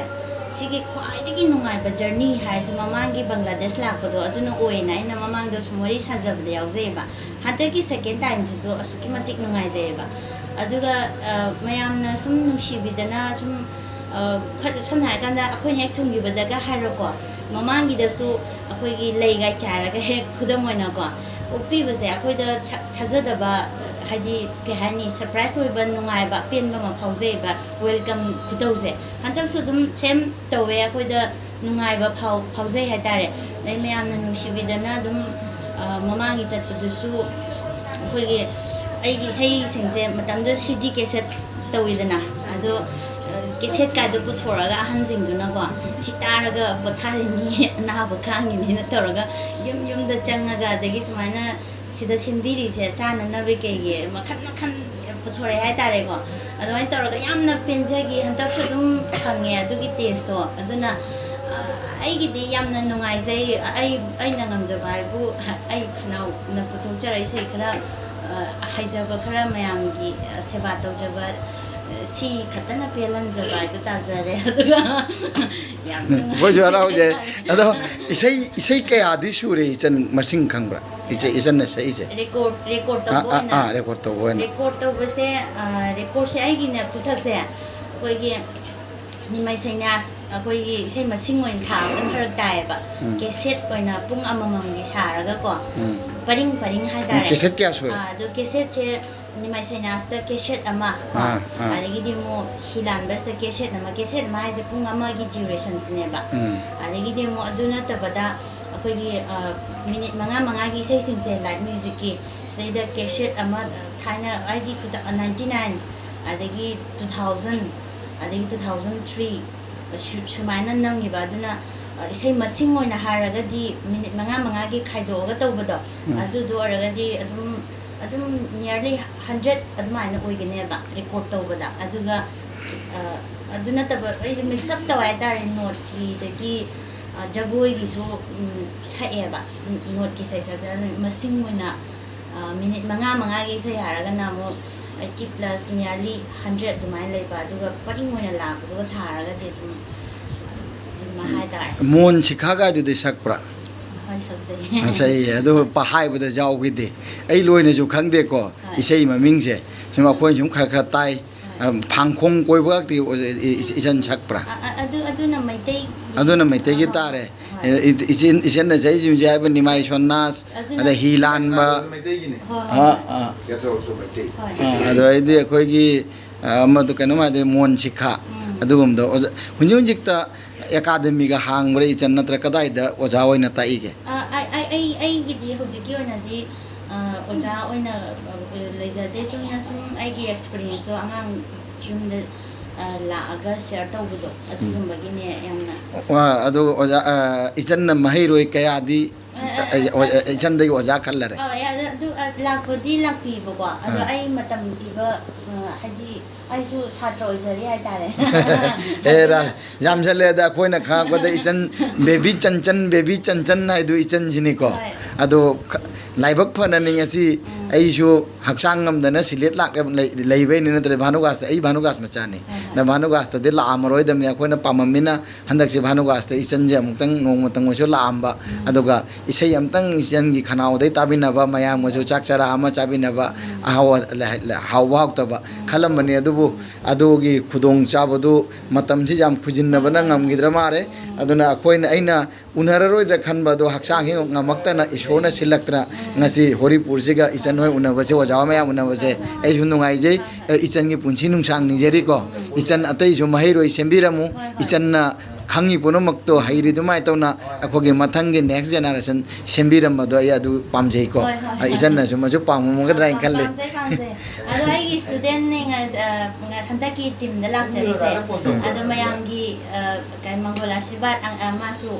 ꯁꯤꯒꯤ ꯈ꯭ꯋꯥꯏꯗꯒꯤ ꯅꯨꯡꯉꯥꯏꯕ ꯖꯔꯅꯤ ꯍꯥꯏꯔꯤꯁꯦ ꯃꯃꯥꯡꯒꯤ ꯕꯪꯒ꯭ꯂꯥꯗꯦꯁ ꯂꯥꯛꯄꯗꯣ ꯑꯗꯨꯅ ꯑꯣꯏꯌꯦꯅ ꯑꯩꯅ ꯃꯃꯥꯡꯗ ꯁꯨꯝ ꯋꯥꯔꯤ ꯁꯥꯖꯕꯗ ꯌꯥꯎꯖꯩꯑꯕ꯫ ꯍꯟꯗꯛꯀꯤ ꯁꯦꯀꯦꯟ ꯇꯥꯏꯝꯁꯤꯁꯨ ꯑꯁꯨꯛꯀꯤ ꯃꯇꯤꯛ ꯅꯨꯡꯉꯥꯏꯖꯩꯑꯕ꯫ ꯑꯗꯨꯒ, ꯑ, ꯃꯌꯥꯝꯅ ꯁꯨꯝ ꯅꯨꯡꯁꯤꯕꯤꯗꯅ ꯁꯨꯝ, ꯑ, ꯈ-, ꯁꯝꯅ ꯍꯥꯏꯔꯀꯥꯟꯗ ꯑꯩꯈꯣꯏꯅ ꯍꯦꯛ ꯊꯨꯡꯈꯤꯕꯗꯒ ꯍꯥꯏꯔꯣꯀꯣ, ꯃꯃꯥꯡꯒꯤꯗꯁꯨ ꯑꯩꯈꯣꯏꯒꯤ ꯂꯩꯒ ꯆꯥꯏꯔꯒ ꯍꯦꯛ, ꯈꯨꯗꯝ ꯑꯣꯏꯅꯀꯣ, ꯑꯣꯛꯄꯤꯕꯁꯦ ꯑꯩꯈꯣꯏꯗ ꯁ-, ꯊꯥꯖꯗꯕ, ꯍꯥꯏꯗꯤ ꯀꯩ ꯍꯥꯏꯅꯤ, ꯁꯔꯄ꯭ꯔꯥꯏꯁ ꯑꯣꯏꯕ, ꯅꯨꯡꯉꯥꯏꯕ, ꯑꯄꯦꯟꯕ ꯑꯃ ꯐꯥꯎꯖꯩꯑꯕ꯫ ꯋꯦꯜꯀꯝ ꯈꯨꯇꯧꯁꯦ ꯍꯟꯗꯛꯁꯨ ꯑꯗꯨꯝ ꯁꯦꯝ ꯇꯧꯋꯦ꯫ ꯑꯩꯈꯣꯏꯗ ꯅꯨꯡꯉꯥꯏꯕ ꯐꯥꯎ-, ꯐꯥꯎꯖꯩ ꯍꯥꯏꯇꯥꯔꯦ꯫ ꯑꯗꯩ ꯃꯌꯥꯝꯅ ꯅꯨꯡꯁꯤꯕꯤꯗꯅ ꯑꯗꯨꯝ, ꯑ, ꯃꯃꯥꯡꯒꯤ ꯆꯠꯄꯗꯨꯁꯨ ꯑꯩꯈꯣꯏꯒꯤ, ꯑꯩꯒꯤ ꯏꯁꯩꯁꯤꯡꯁꯦ ꯃꯇꯝꯗꯨꯗ ꯁꯤ ꯗꯤ ꯀꯦꯁꯦꯠ ꯇꯧꯋꯤꯗꯅ, ꯑꯗꯣ, ꯑ, ꯀꯦꯁꯦꯠ ꯀꯥꯏꯗꯣ ꯄꯨꯊꯣꯔꯛꯑꯒ ꯑꯍꯟꯁꯤꯡꯗꯨꯅꯀꯣ, "ꯁꯤ ꯇꯥꯔꯒ ꯄꯣꯊꯥꯔꯤꯅꯤ, ꯑꯅꯥꯕ ꯈꯥꯡꯉꯤꯅꯤꯅ" ꯇꯧꯔꯒ ꯌꯨꯝ ꯌꯨꯝꯗ ꯆꯪꯉꯒ, ꯑꯗꯒꯤ ꯁꯨꯃꯥꯏꯅ ꯁꯤꯗ ꯁꯤꯟꯕꯤꯔꯤꯁꯦ ꯆꯥꯅꯅꯕ ꯀꯩꯒꯤ ꯃꯈꯟ ꯃꯈꯟ ꯄꯨꯊꯣꯔꯛꯑꯦ ꯍꯥꯏꯇꯥꯔꯦꯀꯣ꯫ ꯑꯗꯨꯃꯥꯏꯅ ꯇꯧꯔꯒ ꯌꯥꯝꯅ ꯄꯦꯟꯖꯈꯤ꯫ ꯍꯟꯗꯛꯁꯨ ꯑꯗꯨꯝ ꯐꯪꯉꯦ ꯑꯗꯨꯒꯤ ꯇꯦꯁꯇꯣ꯫ ꯑꯗꯨꯅ, ꯑ, ꯑꯩꯒꯤꯗꯤ ꯌꯥꯝꯅ ꯅꯨꯡꯉꯥꯏꯖꯩ꯫ ꯑꯩ, ꯑꯩꯅ ꯉꯝꯖꯕ ꯍꯥꯏꯕꯨ ꯑꯩ ꯈꯅꯥꯎꯅ ꯄꯨꯊꯣꯛꯆꯔꯛꯏ ꯏꯁꯩ ꯈꯔ, ꯑ, ꯍꯩꯖꯕ ꯈꯔ ꯃꯌꯥꯝꯒꯤ, ꯑ, ꯁꯦꯕꯥ ꯇꯧꯖꯕ, ꯑ, ꯁꯤ ꯈꯛꯇꯅ ꯄꯦꯜꯍꯟꯖꯕ ꯍꯥꯏꯗꯣ ꯇꯥꯖꯔꯦ꯫ ꯑꯗꯨꯒ ꯌꯥꯝ ꯅꯨꯡꯉꯥꯏꯖꯩ꯫ ꯑꯩꯈꯣꯏꯁꯨ ꯍꯔꯥꯎꯖꯩ꯫ ꯑꯗꯣ ꯏꯁꯩ, ꯏꯁꯩ ꯀꯌꯥꯗꯤ ꯁꯨꯔꯦ ꯏꯆꯟ, ꯃꯁꯤꯡ ꯈꯪꯕ꯭ꯔꯥ? ꯏꯆꯦ, ꯏꯆꯟꯅ ꯁꯛꯏꯁꯦ? ꯔꯦꯀꯣꯔꯗ, ꯔꯦꯀꯣꯔꯗ ꯑꯥ, ꯇꯧꯕ ꯑꯥ, ꯑꯣꯏꯅ? ꯑꯥ, ꯔꯦꯀꯣꯔꯗ ꯇꯧꯕ ꯑꯣꯏꯅ꯫ ꯔꯦꯀꯣꯔꯗ ꯇꯧꯕꯁꯦ, ꯑꯥ, ꯔꯦꯀꯣꯔꯗꯁꯦ ꯑꯩꯒꯤꯅꯦ ꯈꯨꯠꯁꯛꯁꯦ ꯑꯩꯈꯣꯏꯒꯤ ꯅꯤꯃꯥꯏ ꯁꯩꯅꯥꯁ, ꯑꯩꯈꯣꯏꯒꯤ ꯏꯁꯩ ꯃꯁꯤꯡ ꯑꯣꯏꯅ ꯊꯥꯕꯅ ꯐꯔꯛ ꯇꯥꯏꯌꯦꯕ꯫ ꯎꯝ꯫ ꯀꯦꯁꯦꯠ ꯑꯣꯏꯅ ꯄꯨꯡ ꯑꯃꯃꯝꯒꯤ ꯁꯥꯔꯒꯀꯣ, ꯎꯝ꯫ ꯄꯔꯤꯡ ꯄꯔꯤꯡ ꯍꯥꯏꯇꯥꯔꯦ꯫ ꯎꯝ, ꯀꯦꯁꯦꯠ ꯀꯌꯥ ꯁꯨꯏ? ꯑꯥ, ꯑꯗꯣ ꯀꯦꯁꯦꯠꯁꯦ ꯅꯤꯃꯥꯏ ꯁꯩꯅꯥꯁꯇ ꯀꯦꯁꯦꯠ ꯑꯃ ꯀꯣ, ꯑꯥ, ꯑꯥ꯫ ꯑꯗꯒꯤꯗꯤ ꯑꯃꯨꯛ ꯍꯤꯂꯥꯟꯕꯁꯤꯗ ꯀꯦꯁꯦꯠ ꯑꯃ, ꯀꯦꯁꯦꯠ ꯑꯃ ꯍꯥꯏꯁꯦ ꯄꯨꯡ ꯑꯃꯒꯤ ꯗ꯭ꯌꯨꯔꯦꯁꯟꯁꯤꯅꯦꯕ꯫ ꯎꯝ꯫ ꯑꯗꯒꯤꯗꯤ ꯑꯃꯨꯛ ꯑꯗꯨ ꯅꯠꯇꯕꯗ ꯑꯩꯈꯣꯏꯒꯤ, ꯑ, ꯃꯤꯅꯤꯠ ꯃꯉꯥ ꯃꯉꯥꯒꯤ ꯏꯁꯩꯁꯤꯡꯁꯦ, ꯂꯥꯏꯠ ꯃ꯭ꯌꯨꯖꯤꯛꯀꯤ, ꯁꯤꯗꯩꯗ ꯀꯦꯁꯦꯠ ꯑꯃ ꯊꯥꯏꯅ ꯍꯥꯏꯗꯤ ꯇꯨ ꯊꯥꯎ-, ꯅꯥꯏꯟꯇꯤ ꯅꯥꯏꯟ, ꯑꯗꯒꯤ ꯇꯨ ꯊꯥꯎꯖꯟ, ꯑꯗꯒꯤ ꯇꯨ ꯊꯥꯎꯖꯟ ꯊ꯭ꯔꯤ, ꯁꯨ-, ꯁꯨꯃꯥꯏꯅ ꯅꯝꯈꯤꯕ꯫ ꯑꯗꯨꯅ ꯏꯁꯩ ꯃꯁꯤꯡ ꯑꯣꯏꯅ ꯍꯥꯏꯔꯒꯗꯤ ꯃꯤꯅꯤꯠ ꯃꯉꯥ ꯃꯉꯥꯒꯤ ꯈꯥꯏꯗꯣꯛꯑꯒ ꯇꯧꯕꯗꯣ, ꯎꯝ꯫ ꯑꯗꯨꯗꯣ ꯑꯣꯏꯔꯒꯗꯤ ꯑꯗꯨꯝ, ꯑꯗꯨꯝ nearly hundred ꯑꯗꯨꯃꯥꯏꯅ ꯑꯣꯏꯒꯅꯦꯕ record ꯇꯧꯕꯗ꯫ ꯑꯗꯨꯒ, ꯑ, ꯑꯗꯨ ꯅꯠꯇꯕ ꯑꯩꯁꯨ mix up ꯇꯧꯋꯦ ꯍꯥꯏꯇꯥꯔꯦ, ꯅꯣꯠꯀꯤꯗꯒꯤ, ꯑ, ꯖꯒꯣꯏꯒꯤꯁꯨ, ꯎꯝ, ꯁꯛꯑꯦꯕ꯫ ꯅꯣꯠꯀꯤ ꯏꯁꯩ ꯁꯛꯇꯅ ꯃꯁꯤꯡ ꯑꯣꯏꯅ, ꯑ, ꯃꯤꯅꯤꯠ ꯃꯉꯥ ꯃꯉꯥꯒꯤ ꯏꯁꯩ ꯍꯥꯏꯔꯒꯅ ꯑꯃꯨꯛ eighty plus, nearly hundred ꯑꯗꯨꯃꯥꯏꯅ ꯂꯩꯕ꯫ ꯑꯗꯨꯒ ꯄꯔꯤꯡ ꯑꯣꯏꯅ ꯂꯥꯛꯄꯗꯨꯒ ꯊꯥꯔꯒꯗꯤ ꯑꯗꯨꯝ ꯑꯗꯨꯃꯥꯏꯅ ꯍꯥꯏꯇꯥꯔꯦ꯫ ꯃꯣꯟ ꯁꯤꯈꯥꯒꯥꯏꯗꯨꯗꯤ ꯁꯛꯄ꯭ꯔꯥ? ꯍꯣꯏ, ꯁꯛꯆꯩ꯫ ꯁꯛꯏꯌꯦ꯫ ꯑꯗꯨ ꯄ-, ꯍꯥꯏꯕꯗ ꯌꯥꯎꯈꯤꯗꯦ꯫ ꯑꯩ ꯂꯣꯏꯅꯁꯨ ꯈꯪꯗꯦꯀꯣ꯫ ꯍꯣꯏ꯫ ꯏꯁꯩ ꯃꯃꯤꯡꯁꯦ꯫ ꯁꯨꯝ ꯑꯩꯈꯣꯏ ꯁꯨꯝ ꯈꯔ ꯈꯔ ꯇꯥꯏ꯫ ꯍꯣꯏ꯫ ꯑꯝ, ꯐꯥꯡꯈꯣꯡ ꯀꯣꯏꯕꯒꯛꯇꯤ ꯑꯣꯖ-, ꯏ-, ꯏ-, ꯏꯆꯟ ꯁꯛꯄ꯭ꯔꯥ? ꯑ-, ꯑ-, ꯑꯗꯨ, ꯑꯗꯨꯅ ꯃꯩꯇꯩ꯫ ꯑꯗꯨꯅ ꯃꯩꯇꯩꯒꯤ ꯑ, ꯇꯥꯔꯦ꯫ ꯍꯣꯏ꯫ ꯑꯦ, ꯏ-, ꯏꯆꯦ-, ꯏꯆꯟꯅ ꯁꯛꯏꯁꯤꯡꯁꯦ ꯍꯥꯏꯕ ꯅꯤꯃꯥꯏ ꯁꯣꯟꯅꯥꯁ, ꯑꯗꯨꯅ ꯑꯗ ꯍꯤ ꯂꯥꯟꯕ꯫ ꯃꯩꯇꯩꯒꯤꯅꯦ꯫ ꯍꯣꯏ, ꯍꯣꯏ, ꯑꯥ, ꯍꯣꯏ꯫ ꯑꯥ꯫ ꯌꯥꯇ꯭ꯔꯥꯎꯁꯨ ꯃꯩꯇꯩ꯫ ꯍꯣꯏ꯫ ꯑꯥ, ꯑꯗꯣ ꯑꯩꯗꯤ ꯑꯩꯈꯣꯏꯒꯤ, ꯑ, ꯑꯃꯗꯣ ꯀꯩꯅꯣꯝ ꯍꯥꯏꯗꯤ ꯃꯣꯟ ꯁꯤꯈꯥ, ꯎꯝ꯫ ꯑꯗꯨꯒꯨꯝꯕꯗꯣ꯫ ꯑꯣꯖꯥ, ꯍꯧꯖꯤꯛ ꯍꯧꯖꯤꯛꯇ ꯑꯦꯀꯥꯗꯃꯤꯒ ꯍꯥꯡꯕ꯭ꯔꯥ ꯏꯆꯟ, ꯅꯠꯇ꯭ꯔ ꯀꯗꯥꯏꯗ ꯑꯣꯖꯥ ꯑꯣꯏꯅ ꯇꯥꯛꯏꯒꯦ? ꯑ, ꯑꯩ, ꯑꯩ, ꯑꯩ, ꯑꯩꯒꯤꯗꯤ ꯍꯧꯖꯤꯛꯀꯤ ꯑꯣꯏꯅꯗꯤ, ꯑ, ꯑꯣꯖꯥ ꯑꯣꯏꯅ, ꯑ, ꯂꯩꯖꯗꯦ꯫ ꯆꯨꯝꯅ ꯁꯨꯝ ꯑꯩꯒꯤ experienceꯇꯣ ꯑꯉꯥꯡ ꯌꯨꯝꯗ, ꯑ, ꯂꯥꯛꯑꯒ share ꯇꯧꯕꯗꯣ, ꯎꯝ꯫ ꯑꯗꯨꯒꯨꯝꯕꯒꯤꯅꯦ ꯌꯥꯝꯅ꯫ ꯋꯥ, ꯑꯗꯨ ꯑꯣꯖꯥ, ꯑ, ꯏꯆꯟꯅ ꯃꯍꯩꯔꯣꯏ ꯀꯌꯥꯗꯤ ꯑ, ꯑ, ꯑ, ꯑ, ꯑ, ꯏꯆꯟꯗꯒꯤ ꯑꯣꯖꯥ ꯈꯜꯂꯔꯦ꯫ ꯑ, ꯑ, ꯑꯗꯨ, ꯑ, ꯂꯥꯛꯄꯗꯤ ꯂꯥꯛꯄꯤꯕꯀꯣ꯫ ꯑꯗꯣ ꯑꯥ꯫ ꯑꯩ ꯃꯇꯝ ꯄꯤꯕ, ꯑ, ꯍꯥꯏꯗꯤ ꯑꯩꯁꯨ ꯁꯥꯇ꯭ꯔ ꯑꯣꯏꯖꯔꯤ ꯍꯥꯏꯇꯥꯔꯦ꯫ ꯑꯦ, ꯔꯥ-, ꯌꯥꯝꯁꯜꯂꯦꯗ꯫ ꯑꯩꯈꯣꯏꯅ ꯈꯪꯉꯛꯄꯗ ꯏꯆꯟ, baby ꯆꯟꯆꯟ, baby ꯆꯟꯆꯟ ꯍꯥꯏꯗꯨ ꯏꯆꯟꯁꯤꯅꯤꯀꯣ꯫ ꯍꯣꯏ꯫ ꯑꯗꯣ ꯈ-, ꯂꯥꯏꯕꯛ ꯐꯅꯅꯤ ꯉꯁꯤ ꯎꯝ꯫ ꯑꯩꯁꯨ ꯍꯛꯆꯥꯡ ꯉꯝꯗꯅ ꯁꯤꯂꯦꯠ ꯂꯥꯛꯂꯦ-, ꯂꯩ-, ꯂꯩꯕꯩꯅꯤ, ꯅꯠꯇ꯭ꯔꯗꯤ ꯚꯥꯅꯨꯒꯥꯁꯇ, ꯑꯩ ꯚꯥꯅꯨꯒꯥꯁ ꯃꯆꯥꯅꯤ꯫ ꯍꯣꯏ, ꯍꯣꯏ꯫ ꯅ ꯚꯥꯅꯨꯒꯥꯁꯇꯗꯤ ꯂꯥꯛꯑꯝꯃꯔꯣꯏꯗꯕꯅꯤ꯫ ꯑꯩꯈꯣꯏꯅ ꯄꯥꯝꯃꯝꯃꯤꯅ ꯍꯟꯗꯛꯁꯦ ꯚꯥꯅꯨꯒꯥꯁꯇ ꯏꯆꯟꯁꯦ ꯑꯃꯨꯛꯇꯪ ꯅꯣꯡꯃꯇꯪ ꯑꯣꯏꯁꯨ ꯂꯥꯛꯑꯝꯕ, ꯎꯝ꯫ ꯑꯗꯨꯒ ꯏꯁꯩ ꯑꯝꯇꯪ ꯏꯆꯟꯒꯤ ꯈꯅꯥꯎꯗꯩ ꯇꯥꯕꯤꯅꯕ, ꯃꯌꯥꯝꯒꯁꯨ ꯆꯥꯛ ꯆꯔꯥ ꯑꯃ ꯆꯥꯕꯤꯅꯕ, ꯎꯝ꯫ ꯑꯍꯥꯎ-, ꯍꯥꯎꯕ ꯍꯥꯎꯇꯕ ꯎꯝ꯫ ꯈꯜꯂꯝꯕꯅꯤ꯫ ꯑꯗꯨꯕꯨ ꯎꯝ꯫ ꯑꯗꯨꯒꯤ ꯈꯨꯗꯣꯡꯆꯥꯕꯗꯨ ꯃꯇꯝꯁꯤ ꯌꯥꯝ ꯈꯨꯖꯤꯟꯅꯕꯅ ꯉꯝꯈꯤꯗ꯭ꯔ ꯃꯥꯜꯂꯦ꯫ ꯎꯝ꯫ ꯑꯗꯨꯅ ꯑꯩꯈꯣꯏꯅ, ꯑꯩꯅ ꯎꯅꯔꯔꯣꯏꯗ꯭ꯔꯥ ꯈꯟꯕ ꯑꯗꯣ ꯍꯛꯆꯥꯡꯁꯤ ꯉꯝꯃꯛꯇꯅ ꯏꯁꯣꯔꯅ ꯁꯤꯜꯂꯛꯇꯅ ꯎꯝ꯫ ꯉꯁꯤ ꯍꯣꯔꯤꯄꯨꯔꯁꯤꯒ ꯏꯆꯟ ꯍꯣꯏ ꯎꯅꯕꯁꯦ, ꯑꯣꯖꯥ ꯃꯌꯥꯝ ꯎꯅꯕꯁꯦ ꯎꯝ꯫ ꯑꯩꯁꯨ ꯅꯨꯡꯉꯥꯏꯖꯩ꯫ ꯍꯣꯏ, ꯍꯣꯏ꯫ ꯏꯆꯟꯒꯤ ꯄꯨꯟꯁꯤ ꯅꯨꯡꯁꯥꯡ ꯅꯤꯖꯔꯤꯀꯣ꯫ ꯎꯝ꯫ ꯏꯆꯟ ꯑꯇꯩꯁꯨ ꯃꯍꯩꯔꯣꯏ ꯁꯦꯝꯕꯤꯔꯝꯃꯨ꯫ ꯍꯣꯏ, ꯍꯣꯏ꯫ ꯏꯆꯟꯅ ꯈꯪꯉꯤ ꯄꯨꯝꯅꯃꯛꯇꯣ ꯍꯩꯔꯤ ꯑꯗꯨꯃꯥꯏꯅ ꯇꯧꯅ ꯑꯩꯈꯣꯏꯒꯤ ꯃꯊꯪꯒꯤ next generation ꯁꯦꯝꯕꯤꯔꯝꯕꯗꯣ ꯑꯩ ꯑꯗꯨ ꯄꯥꯝꯖꯩꯀꯣ꯫ ꯍꯣꯏ, ꯍꯣꯏ, ꯑ, ꯍꯣꯏ꯫ ꯏꯆꯟꯅꯁꯨ ꯃꯁꯨ ꯄꯥꯝꯃꯝꯒꯗ꯭ꯔꯥ ꯍꯥꯏꯅ ꯈꯜꯂꯤ꯫ ꯄꯥꯝꯖꯩ, ꯄꯥꯝꯖꯩ꯫ ꯑꯗꯣ ꯑꯩꯒꯤ studentꯅꯦ ꯉ-, ꯑ, ꯉ-, ꯍꯟꯗꯛꯀꯤ teamꯗ ꯂꯥꯛꯆꯔꯤꯁꯦ꯫ ꯑꯗꯣ ꯃꯌꯥꯝꯒꯤ, ꯑ, ꯀꯩ, ꯃꯪꯒꯣꯜ ꯑꯥꯁꯤꯔꯕꯥꯗ, ꯑ, ꯑ, ꯃꯥꯁꯨ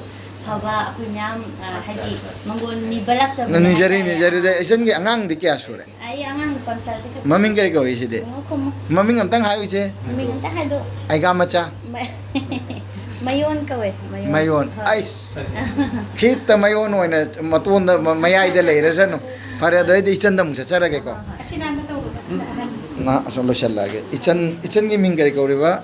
ꯐꯕ ꯑꯩꯈꯣꯏ ꯃꯌꯥꯝ, ꯑ, ꯍꯥꯏꯗꯤ ꯃꯪꯒꯣꯜ ꯃꯤ ꯕꯂꯛꯆꯕꯅꯦ ꯅꯤꯖꯔꯤ, ꯍꯥꯏꯇꯥꯔꯦ꯫ ꯅꯤꯖꯔꯤꯗ ꯏꯆꯟꯒꯤ ꯑꯉꯥꯡꯗꯤ ꯀꯌꯥ ꯁꯨꯔꯦ? ꯑꯩ ꯑꯉꯥꯡ ꯅꯨꯄꯥ ꯃꯆꯥꯁꯦ ꯈꯛꯇ꯫ ꯃꯃꯤꯡ ꯀꯔꯤ ꯀꯧꯏ ꯁꯤꯗꯤ? ꯈꯨꯝꯃꯨ, ꯈꯨꯝꯃꯨ꯫ ꯃꯃꯤꯡ ꯑꯝꯇꯪ ꯍꯥꯏꯌꯨ ꯏꯆꯦ꯫ ꯃꯃꯤꯡ ꯑꯝꯇ ꯍꯥꯏꯗꯣ꯫ ꯑꯩꯒꯥ ꯃꯆꯥ꯫ ꯃ-, ꯃꯌꯣꯟ ꯀꯧꯋꯦ, ꯃꯌꯣꯟ꯫ ꯃꯌꯣꯟ꯫ ꯍꯣꯏ꯫ ꯑꯩꯁ꯫ ꯈꯤꯠꯇ ꯃꯌꯣꯟ ꯑꯣꯏꯅ ꯃꯇꯣꯟꯗ ꯃ-, ꯃꯌꯥꯏꯗ ꯂꯩꯔꯁꯅꯨ꯫ ꯐꯔꯦ, ꯑꯗꯣ ꯑꯩꯗꯤ ꯏꯆꯟꯗ ꯑꯃꯨꯛ ꯆꯠꯆꯔꯒꯦꯀꯣ꯫ ꯍꯣꯏ, ꯍꯣꯏ꯫ ꯑꯁꯤ ꯅꯥꯟꯕ ꯇꯧꯔꯣ, ꯑꯁꯤꯅ ꯑꯍꯟ꯫ ꯅ-, ꯑꯁꯨꯝ ꯂꯣꯏꯁꯤꯜꯂꯛꯑꯒꯦ꯫ ꯏꯆꯟ, ꯏꯆꯟꯒꯤ ꯃꯤꯡ ꯀꯔꯤ ꯀꯧꯔꯤꯕ?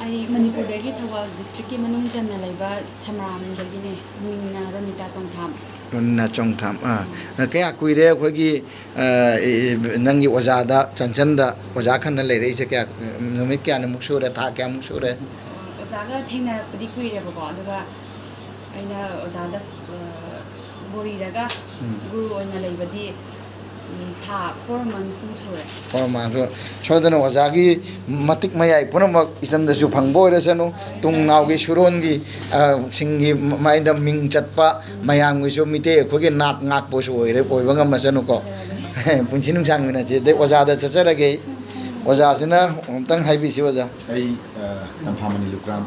ꯑꯩ ꯃꯅꯤꯄꯨꯔꯗꯒꯤ ꯊꯧꯕꯥꯜ districtꯀꯤ ꯃꯅꯨꯡ ꯆꯟꯅ ꯂꯩꯕ ꯁꯃꯔꯥꯝꯗꯒꯤꯅꯦ꯫ ꯃꯤꯡꯅ ꯔꯣꯅꯤꯇꯥ ꯆꯣꯡꯊꯥꯝ꯫ ꯔꯣꯅꯤꯇꯥ ꯆꯣꯡꯊꯥꯝ꯫ ꯑꯥ꯫ ꯀꯌꯥ ꯀꯨꯏꯔꯦ ꯑꯩꯈꯣꯏꯒꯤ, ꯑ, ꯏ-, ꯏ-, ꯅꯪꯒꯤ ꯑꯣꯖꯥꯗ, ꯆꯟꯆꯟꯗ ꯑꯣꯖꯥ ꯈꯟꯅ ꯂꯩꯔꯛꯏꯁꯦ? ꯀꯌꯥ, ꯅꯨꯃꯤꯠ ꯀꯌꯥꯅꯤꯃꯨꯛ ꯁꯨꯔꯦ? ꯊꯥ ꯀꯌꯥꯃꯨꯛ ꯁꯨꯔꯦ? ꯑꯣꯖꯥꯒ ꯊꯦꯡꯅꯔꯛꯄꯗꯤ ꯀꯨꯏꯔꯦꯕꯀꯣ, ꯑꯗꯨꯒ ꯑꯩꯅ ꯑꯣꯖꯥꯗ, ꯑ, ꯕꯣꯔꯤꯗꯒ ꯎꯝ꯫ ꯒꯨꯔꯨ ꯑꯣꯏꯅ ꯂꯩꯕꯗꯤ, ꯎꯝ, ꯊꯥ four monthsꯃꯨꯛ ꯁꯨꯔꯦ꯫ Four months꯫ ꯁꯣꯏꯗꯅ ꯑꯣꯖꯥꯒꯤ ꯃꯇꯤꯛ ꯃꯌꯥꯏ ꯄꯨꯝꯅꯃꯛ ꯏꯆꯟꯗꯁꯨ ꯐꯪꯕ ꯑꯣꯏꯔꯁꯅꯨ꯫ ꯇꯨꯡ ꯅꯥꯎꯒꯤ ꯁꯨꯔꯣꯟꯒꯤ, ꯑ, ꯁꯤꯡꯒꯤ ꯃꯥꯏꯗ ꯃꯤꯡ ꯆꯠꯄ, ꯃꯌꯥꯝꯒꯤꯁꯨ ꯃꯤꯇꯩ ꯑꯩꯈꯣꯏꯒꯤ ꯅꯥꯠ ꯉꯥꯛꯄꯁꯨ ꯑꯣꯏꯔꯦ, ꯑꯣꯏꯕ ꯉꯝꯃꯁꯅꯨꯀꯣ꯫ ꯄꯨꯟꯁꯤ ꯅꯨꯡꯁꯥꯡꯃꯤꯟꯅꯁꯤ꯫ ꯑꯗꯩ ꯑꯣꯖꯥꯗ ꯆꯠꯆꯔꯒꯦ꯫ ꯑꯣꯖꯥꯁꯤꯅ ꯑꯃꯨꯛꯇꯪ ꯍꯥꯏꯕꯤꯁꯤ ꯑꯣꯖꯥ꯫ ꯑꯩ, ꯑ, ꯇꯝꯐꯥꯃꯅꯤ ꯂꯨꯀ꯭ꯔꯥꯝ꯫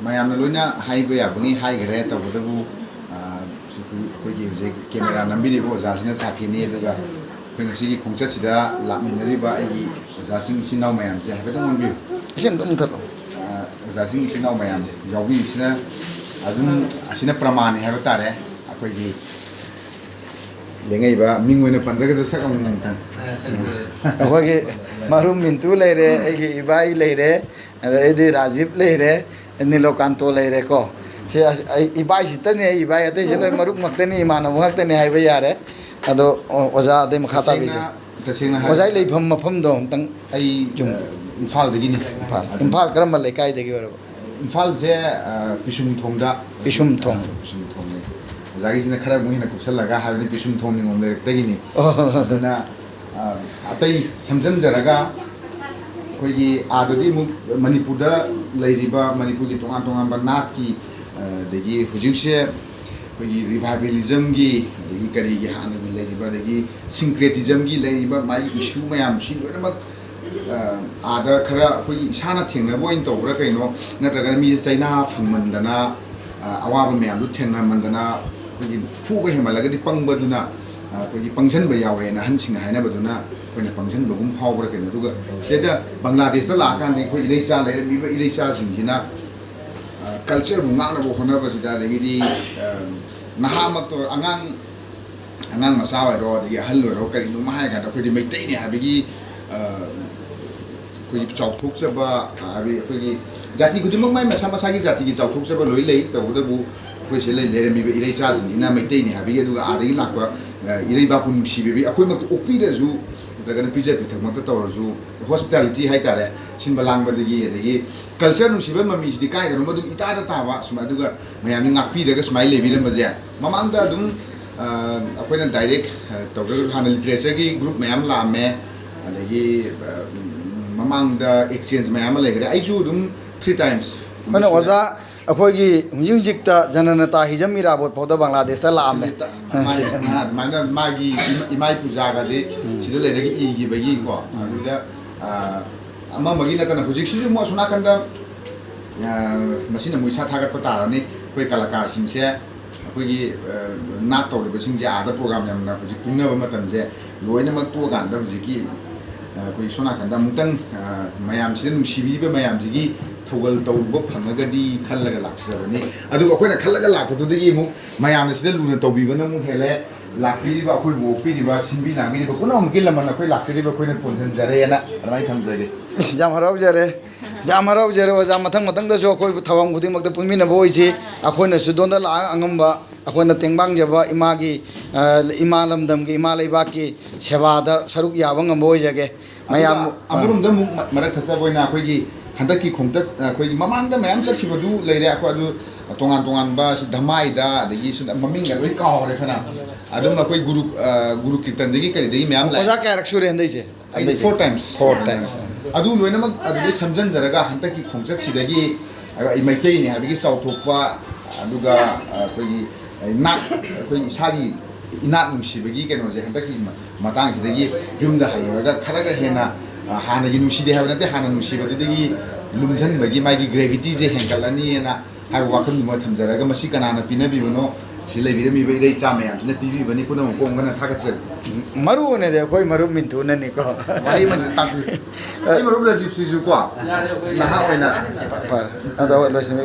ꯃꯌꯥꯝꯅ ꯂꯣꯏꯅ ꯍꯥꯏꯕ ꯌꯥꯕꯉꯩ ꯍꯥꯏꯈ꯭ꯔꯦ꯫ ꯇꯧꯕꯇꯕꯨ, ꯑ, ꯑꯩꯈꯣꯏꯒꯤ ꯍꯧꯖꯤꯛ camera ꯅꯝꯕꯤꯔꯤꯕ ꯑꯣꯖꯥꯁꯤꯅ ꯁꯥꯈꯤꯅꯤ, ꯑꯗꯨꯒ ꯑꯩꯈꯣꯏ ꯉꯁꯤꯒꯤ ꯈꯣꯡꯆꯠꯁꯤꯗ ꯂꯥꯛꯃꯤꯟꯅꯔꯤꯕ ꯑꯩꯒꯤ ꯑꯣꯖꯥꯁꯤꯡ ꯏꯆꯤꯟ ꯏꯅꯥꯎ ꯃꯌꯥꯝꯁꯦ ꯍꯥꯏꯐꯦꯠꯇꯪ ꯑꯣꯟꯕꯤꯌꯨ꯫ ꯏꯆꯦ ꯑꯝꯇ ꯃꯨꯊꯠꯂꯣ꯫ ꯑ, ꯑꯣꯖꯥꯁꯤꯡ ꯏꯆꯤꯟ ꯏꯅꯥꯎ ꯃꯌꯥꯝ ꯌꯥꯎꯕꯤꯔꯤꯁꯤꯅ ꯑꯗꯨꯝ ꯑꯁꯤꯅ ꯄ꯭ꯔꯃꯥꯟꯅꯤ ꯍꯥꯏꯕ ꯇꯥꯔꯦ꯫ ꯑꯩꯈꯣꯏꯒꯤ ꯂꯦꯡꯉꯛꯏꯕ ꯃꯤꯡ ꯑꯣꯏꯅ ꯄꯟꯗ꯭ꯔꯒꯁꯨ ꯁꯛ ꯑꯃꯃꯝꯇꯪ꯫ ꯑꯩꯈꯣꯏꯒꯤ ꯃꯔꯨꯞ ꯃꯤꯟꯇꯨ ꯂꯩꯔꯦ, ꯑꯩꯒꯤ ꯏꯕꯥꯏ ꯂꯩꯔꯦ, ꯑꯗꯩꯗꯤ ꯔꯥꯖꯤꯞ ꯂꯩꯔꯦ, ꯅꯤꯂꯣꯀꯥꯟꯇꯣ ꯂꯩꯔꯦꯀꯣ꯫ ꯁꯤ ꯑꯁ-, ꯑꯩ ꯏꯕꯥꯏꯁꯤꯇꯅꯤ, ꯑꯩ ꯏꯕꯥꯏ ꯑꯇꯩꯁꯦ ꯂꯣꯏ ꯃꯔꯨꯞ ꯉꯥꯛꯇꯅꯤ, ꯏꯃꯥꯟꯅꯕ ꯉꯥꯛꯇꯅꯤ ꯍꯥꯏꯕ ꯌꯥꯔꯦ꯫ ꯑꯗꯣ, ꯑꯣ, ꯑꯣꯖꯥ ꯑꯗꯩ ꯃꯈꯥ ꯇꯥꯕꯤꯁꯦ꯫ ꯇꯁꯦꯡꯅ, ꯇꯁꯦꯡꯅ ꯍꯥꯏ- ꯑꯣꯖꯥꯒꯤ ꯂꯩꯐꯝ ꯃꯐꯝꯗꯣ ꯑꯝꯇꯪ꯫ ꯑꯩ, ꯆꯨꯝ꯫ ꯑ, ꯏꯝꯐꯥꯜꯗꯒꯤꯅꯤ꯫ ꯏꯝꯐꯥꯜ꯫ ꯑꯗꯨꯝ ꯏꯝꯐꯥꯜ ꯀꯔꯝꯕ ꯂꯩꯀꯥꯏꯗꯒꯤ ꯑꯣꯏꯔꯕ? ꯏꯝꯐꯥꯜꯁꯦ, ꯑ, ꯄꯤꯁꯨꯝꯊꯣꯡꯗ꯫ ꯄꯤꯁꯨꯝꯊꯣꯡ꯫ ꯑ, ꯄꯤꯁꯨꯝꯊꯣꯡꯅꯤ꯫ ꯑꯣꯖꯥꯒꯤꯁꯤꯅ ꯈꯔ ꯑꯃꯨꯛ ꯍꯦꯟꯅ ꯀꯨꯞꯁꯜꯂꯒ ꯍꯥꯏꯕꯗꯤ ꯄꯤꯁꯨꯝꯊꯣꯡ ꯅꯤꯉꯣꯝ ꯂꯩꯔꯛꯇꯒꯤꯅꯤ꯫ ꯑꯣ꯫ ꯑꯗꯨꯅ, ꯑ, ꯑꯇꯩ ꯁꯝꯖꯟꯖꯔꯒ ꯑꯩꯈꯣꯏꯒꯤ ꯑꯥꯗꯗꯤ ꯑꯃꯨꯛ ꯃꯅꯤꯄꯨꯔꯗ ꯂꯩꯔꯤꯕ ꯃꯅꯤꯄꯨꯔꯒꯤ ꯇꯣꯉꯥꯟ ꯇꯣꯉꯥꯟꯕ ꯅꯥꯠꯀꯤ, ꯑ, ꯑꯗꯒꯤ ꯍꯧꯖꯤꯛꯁꯦ ꯑꯩꯈꯣꯏꯒꯤ ꯔꯤꯚꯥꯏꯕꯦꯂꯤꯖꯝꯒꯤ, ꯑꯗꯒꯤ ꯀꯔꯤꯒꯤ ꯍꯥꯟꯅꯒꯤ ꯂꯩꯔꯤꯕ, ꯑꯗꯒꯤ ꯁꯤꯡꯀ꯭ꯔꯦꯇꯤꯖꯝꯒꯤ ꯂꯩꯔꯤꯕ ꯃꯥꯒꯤ ꯏꯁꯨ ꯃꯌꯥꯝꯁꯤ ꯂꯣꯏꯅꯃꯛ, ꯑ, ꯑꯥꯗ ꯈꯔ ꯑꯩꯈꯣꯏꯒꯤ ꯏꯁꯥꯅ ꯊꯦꯡꯅꯕ ꯑꯣꯏꯅ ꯇꯧꯕ꯭ꯔꯥ ꯀꯩꯅꯣ, ꯅꯠꯇ꯭ꯔꯒꯅ ꯃꯤꯁꯦ ꯆꯩꯅꯥ ꯐꯪꯃꯟꯗꯅ, ꯑ, ꯑꯋꯥꯕ ꯃꯌꯥꯝꯗꯨ ꯊꯦꯡꯅꯃꯟꯗꯅ ꯑꯩꯈꯣꯏꯒꯤ ꯐꯨꯕ ꯍꯦꯟꯃꯜꯂꯒꯗꯤ ꯄꯪꯕꯗꯨꯅ, ꯑ, ꯑꯩꯈꯣꯏꯒꯤ ꯄꯪꯁꯟꯕ ꯌꯥꯎꯋꯦꯅ ꯑꯍꯟꯁꯤꯡꯅ ꯍꯥꯏꯅꯕꯗꯨꯅ ꯑꯩꯈꯣꯏꯅ ꯄꯪꯁꯟꯕꯒꯨꯝ ꯐꯥꯎꯕ꯭ꯔꯥ ꯀꯩꯅꯣ꯫ ꯑꯗꯨꯒ ꯁꯤꯗ ꯕꯪꯒ꯭ꯂꯥꯗꯦꯁꯇ ꯂꯥꯛꯑꯀꯥꯟꯗ ꯑꯩꯈꯣꯏ ꯏꯔꯩꯆꯥ ꯂꯩꯔꯝꯃꯤꯕ ꯏꯔꯩꯆꯥꯁꯤꯡꯁꯤꯅ, ꯑ, ꯀꯜꯆꯔꯕꯨ ꯉꯥꯛꯅꯕ ꯍꯣꯠꯅꯕꯁꯤꯗ, ꯑꯗꯒꯤꯗꯤ, ꯑ, ꯅꯍꯥꯃꯛꯇ ꯑꯉꯥꯡ, ꯑꯉꯥꯡ ꯃꯆꯥ ꯑꯣꯏꯔꯣ, ꯑꯗꯒꯤ ꯑꯍꯜ ꯑꯣꯏꯔꯣ, ꯀꯔꯤꯅꯣꯃ ꯍꯥꯏꯔ ꯀꯥꯟꯗ ꯑꯩꯈꯣꯏꯗꯤ ꯃꯩꯇꯩꯅꯤ ꯍꯥꯏꯕꯒꯤ, ꯑ, ꯑꯩꯈꯣꯏꯒꯤ ꯆꯥꯎꯊꯣꯛꯆꯕ, ꯍꯥꯏꯕꯗꯤ ꯑꯩꯈꯣꯏꯒꯤ ꯖꯥꯇꯤ ꯈꯨꯗꯤꯡꯃꯛ ꯃꯥꯏ ꯃꯁꯥ ꯃꯁꯥꯒꯤ ꯖꯥꯇꯤꯒꯤ ꯆꯥꯎꯊꯣꯛꯆꯕ ꯂꯣꯏ ꯂꯩ꯫ ꯇꯧꯕꯇꯕꯨ ꯑꯩꯈꯣꯏ ꯁꯤꯗ ꯂꯩ-, ꯂꯩꯔꯝꯃꯤꯕ ꯏꯔꯩꯆꯥꯁꯤꯡꯁꯤꯅ ꯃꯩꯇꯩꯅꯤ ꯍꯥꯏꯕꯒꯤ, ꯑꯗꯨꯒ ꯑꯥꯗꯒꯤ ꯂꯥꯛꯄ, ꯑ, ꯏꯔꯩꯕꯥꯛꯄꯨ ꯅꯨꯡꯁꯤꯕꯤꯕꯒꯤ ꯑꯩꯈꯣꯏꯃꯛꯇ ꯑꯣꯛꯄꯤꯔꯁꯨ, ꯅꯠꯇ꯭ꯔꯒꯅ ꯄꯤꯖ ꯄꯤꯊꯛꯃꯛꯇ ꯇꯧꯔꯁꯨ, ꯍꯣꯁꯄꯤꯇꯥꯂꯤꯇꯤ ꯍꯥꯏꯇꯥꯔꯦ, ꯁꯤꯟꯕ ꯂꯥꯡꯕꯗꯒꯤ, ꯑꯗꯒꯤ ꯀꯜꯆꯔ ꯅꯨꯡꯁꯤꯕ ꯃꯃꯤꯁꯤꯗꯤ ꯀꯥꯏꯗꯅꯣꯃ ꯑꯗꯨꯝ ꯏꯇꯥꯗ ꯇꯥꯕ, ꯁꯨꯃꯥꯏꯅ, ꯑꯗꯨꯒ ꯃꯌꯥꯝꯅ ꯉꯥꯛꯄꯤꯔꯒ ꯁꯨꯃꯥꯏꯅ ꯂꯩꯕꯤꯔꯝꯕꯁꯦ꯫ ꯃꯃꯥꯡꯗ ꯑꯗꯨꯝ, ꯑ, ꯑꯩꯈꯣꯏꯅ ꯗꯥꯏꯔꯦꯛ, ꯑ, ꯇꯧꯗ꯭ꯔꯒꯁꯨ ꯍꯥꯟꯅ ꯂꯤꯇꯔꯦꯆꯔꯒꯤ ꯒ꯭ꯔꯨꯞ ꯃꯌꯥꯝ ꯂꯥꯛꯑꯝꯃꯦ, ꯑꯗꯒꯤ, ꯑ, ꯃꯃꯥꯡꯗ ꯑꯦꯛꯁꯆꯦꯟꯖ ꯃꯌꯥꯝ ꯑꯃ ꯂꯩꯈ꯭ꯔꯦ꯫ ꯑꯩꯁꯨ ꯑꯗꯨꯝ ꯊ꯭ꯔꯤ ꯇꯥꯏꯝꯁ ꯑꯩꯈꯣꯏꯅ ꯑꯣꯖꯥ, ꯑꯩꯈꯣꯏꯒꯤ ꯍꯧꯖꯤꯛ ꯍꯧꯖꯤꯛꯇ ꯖꯅꯅꯇꯥ ꯍꯤꯖꯝ ꯏꯔꯥꯕꯣꯠ ꯐꯥꯎꯗ ꯕꯪꯒ꯭ꯂꯥꯗꯦꯁꯇ ꯂꯥꯛꯑꯝꯃꯦ꯫ ꯁꯤꯗ ꯃꯥꯅ, ꯁꯤꯗ꯫ ꯑꯗꯨꯃꯥꯏꯅ ꯃꯥꯒꯤ ꯏꯃꯥ-, ꯏꯃꯥꯏ ꯄꯨꯖꯥꯒꯁꯦ ꯁꯤꯗ ꯂꯩꯔꯒ ꯏꯈꯤꯕꯒꯤꯀꯣ꯫ ꯑꯗꯨꯗ, ꯑ, ꯑꯃ ꯑꯃꯒꯤ ꯅꯠꯇꯅ ꯍꯧꯖꯤꯛꯁꯤꯁꯨ ꯑꯃꯨꯛ ꯑꯁꯣꯝ ꯅꯥꯀꯟꯗ, ꯑ, ꯃꯁꯤꯅ ꯑꯃꯨꯛ ꯏꯁꯥ ꯊꯥꯒꯠꯄ ꯇꯥꯔꯅꯤ꯫ ꯑꯩꯈꯣꯏ ꯀꯂꯥꯀꯥꯔꯁꯤꯡꯁꯦ, ꯑꯩꯈꯣꯏꯒꯤ, ꯑ, ꯅꯥꯠ ꯇꯧꯔꯤꯕꯁꯤꯡꯁꯦ ꯑꯥꯗ ꯄ꯭ꯔꯣꯒ꯭ꯔꯥꯝ ꯌꯥꯝꯅ ꯍꯧꯖꯤꯛ ꯀꯨꯝꯅꯕ ꯃꯇꯝꯁꯦ ꯂꯣꯏꯅꯃꯛ ꯇꯣꯛꯑꯀꯥꯟꯗ ꯍꯧꯖꯤꯛꯀꯤ, ꯑ, ꯑꯩꯈꯣꯏ ꯁꯣꯝ ꯅꯥꯀꯟꯗ ꯑꯃꯨꯛꯇꯪ, ꯑ, ꯃꯌꯥꯝꯁꯤꯗ ꯅꯨꯡꯁꯤꯕꯤꯔꯤꯕ ꯃꯌꯥꯝꯁꯤꯒꯤ ꯊꯧꯒꯜ ꯇꯧꯔꯨꯕ ꯐꯪꯉꯒꯗꯤ ꯈꯜꯂꯒ ꯂꯥꯛꯆꯕꯅꯤ꯫ ꯑꯗꯨꯒ ꯑꯩꯈꯣꯏꯅ ꯈꯜꯂꯒ ꯂꯥꯛꯄꯗꯨꯗꯒꯤ ꯑꯃꯨꯛ ꯃꯌꯥꯝꯅ ꯁꯤꯗ ꯂꯨꯅ ꯇꯧꯕꯤꯕꯅ ꯑꯃꯨꯛ ꯍꯦꯜꯂꯦ꯫ ꯂꯥꯛꯄꯤꯔꯤꯕ, ꯑꯩꯈꯣꯏꯕꯨ ꯑꯣꯛꯄꯤꯔꯤꯕ, ꯁꯤꯟꯕꯤ ꯂꯥꯡꯕꯤꯔꯤꯕ ꯄꯨꯝꯅꯃꯛꯀꯤ ꯂꯃꯟ ꯑꯩꯈꯣꯏ ꯂꯥꯛꯆꯔꯤꯕ ꯑꯩꯈꯣꯏꯅ ꯇꯣꯟꯁꯤꯟꯖꯔꯦꯅ ꯑꯗꯨꯃꯥꯏꯅ ꯊꯝꯖꯒꯦ꯫ ꯑꯁ, ꯌꯥꯝ ꯍꯔꯥꯎꯖꯔꯦ꯫ ꯌꯥꯝ ꯍꯔꯥꯎꯖꯔꯦ ꯑꯣꯖꯥ꯫ ꯃꯊꯪ ꯃꯊꯪꯗꯁꯨ ꯑꯩꯈꯣꯏ ꯊꯧꯔꯝ ꯈꯨꯗꯤꯡꯃꯛꯇ ꯄꯨꯟꯃꯤꯟꯅꯕ ꯑꯣꯏꯁꯤ꯫ ꯑꯩꯈꯣꯏꯅꯁꯨ ꯑꯗꯣꯝꯗ ꯂꯥꯛꯑ ꯑꯉꯝꯕ ꯑꯩꯈꯣꯏꯅ ꯇꯦꯡꯕꯥꯡꯖꯕ ꯏꯃꯥꯒꯤ, ꯑ, ꯏꯃꯥ ꯂꯝꯗꯝꯒꯤ, ꯏꯃꯥ ꯂꯩꯕꯥꯛꯀꯤ ꯁꯦꯕꯥꯗ ꯁꯔꯨꯛ ꯌꯥꯕ ꯉꯝꯕ ꯑꯣꯏꯖꯒꯦ꯫ ꯃꯌꯥꯝ ꯑꯗꯨꯒ ꯑꯃꯔꯣꯝꯗ ꯑꯃꯨꯛ ꯃ-, ꯃꯔꯛ ꯊꯠꯆꯕ ꯑꯣꯏꯅ ꯑꯩꯈꯣꯏꯒꯤ ꯍꯟꯗꯛꯀꯤ ꯈꯣꯡꯇꯛ, ꯑꯩꯈꯣꯏꯒꯤ ꯃꯃꯥꯡꯗ ꯃꯌꯥꯝ ꯆꯠꯈꯤꯕꯗꯨ ꯂꯩꯔꯦ꯫ ꯑꯩꯈꯣꯏ ꯑꯗꯨ, ꯇꯣꯉꯥꯟ ꯇꯣꯉꯥꯟꯕ ꯁꯤ ꯙꯃꯥꯏꯗ, ꯑꯗꯒꯤ ꯁꯤꯗ ꯃꯃꯤꯡꯒ ꯂꯣꯏ ꯀꯥꯎꯔꯦ ꯐꯅ꯫ ꯑꯗꯨꯝ ꯑꯩꯈꯣꯏ ꯒꯨꯔꯨ, ꯑ, ꯒꯨꯔꯨ ꯀꯤꯔꯇꯟꯗꯒꯤ ꯀꯔꯤꯗꯒꯤ ꯃꯌꯥꯝ ꯂꯥꯛꯑꯦ꯫ ꯑꯣꯖꯥ ꯀꯌꯥꯔꯛ ꯁꯨꯔꯦ ꯍꯟꯗꯛꯁꯦ? ꯑꯩ four times꯫ Four times꯫ ꯑꯗꯨ ꯂꯣꯏꯅꯃꯛ ꯑꯗꯨꯗꯩ ꯁꯝꯖꯟꯖꯔꯒ ꯍꯟꯗꯛꯀꯤ ꯈꯣꯡꯆꯠꯁꯤꯗꯒꯤ ꯑꯩ ꯃꯩꯇꯩꯅꯤ ꯍꯥꯏꯕꯒꯤ ꯆꯥꯎꯊꯣꯛꯄ, ꯑꯗꯨꯒ ꯑꯩꯈꯣꯏꯒꯤ ꯅꯥꯠ, ꯑꯩꯈꯣꯏ ꯏꯁꯥꯒꯤ ꯏꯅꯥꯠ ꯅꯨꯡꯁꯤꯕꯒꯤ ꯀꯩꯅꯣꯁꯦ ꯍꯟꯗꯛꯀꯤ ꯃ-, ꯃꯇꯥꯡꯁꯤꯗꯒꯤ ꯌꯨꯝꯗ ꯍꯜꯂꯨꯔꯒ ꯈꯔꯒ ꯍꯦꯟꯅ, ꯑ, ꯍꯥꯟꯅꯒꯤ ꯅꯨꯡꯁꯤꯗꯦ ꯍꯥꯏꯕ ꯅꯠꯇꯦ, ꯍꯥꯟꯅ ꯅꯨꯡꯁꯤꯕꯗꯨꯗꯒꯤ ꯂꯨꯝꯁꯤꯟꯕꯒꯤ ꯃꯥꯒꯤ gravityꯁꯦ ꯍꯦꯟꯒꯠꯂꯅꯤꯅ ꯍꯥꯏꯕ ꯋꯥꯈꯜꯗꯨꯃ ꯊꯝꯖꯔꯒ, ꯃꯁꯤ ꯀꯅꯥꯅ ꯄꯤꯅꯕꯤꯕꯅꯣ? ꯁꯤ ꯂꯩꯕꯤꯔꯝꯃꯤꯕ ꯏꯔꯩꯆꯥ ꯃꯌꯥꯝꯁꯤꯅ ꯄꯤꯕꯤꯕꯅꯤ꯫ ꯄꯨꯝꯅꯃꯛ ꯄꯣꯡꯕꯅ ꯊꯥꯒꯠꯆꯔꯤ꯫ ꯃꯔꯨ ꯑꯣꯏꯅꯗꯤ ꯑꯩꯈꯣꯏ ꯃꯔꯨꯞ ꯃꯤꯟꯇꯨꯅꯅꯤꯀꯣ꯫ ꯋꯥꯍꯩ ꯑꯃꯅꯤ ꯇꯥꯛꯄꯤꯌꯨ꯫ ꯑꯩ ꯃꯔꯨꯞ ꯔꯥꯖꯤꯞꯁꯤꯁꯨ ꯀꯣ, ꯅꯍꯥ ꯑꯣꯏꯅ ꯐꯔꯦ, ꯑꯗꯣ ꯂꯣꯏꯁꯤꯟꯒꯦ꯫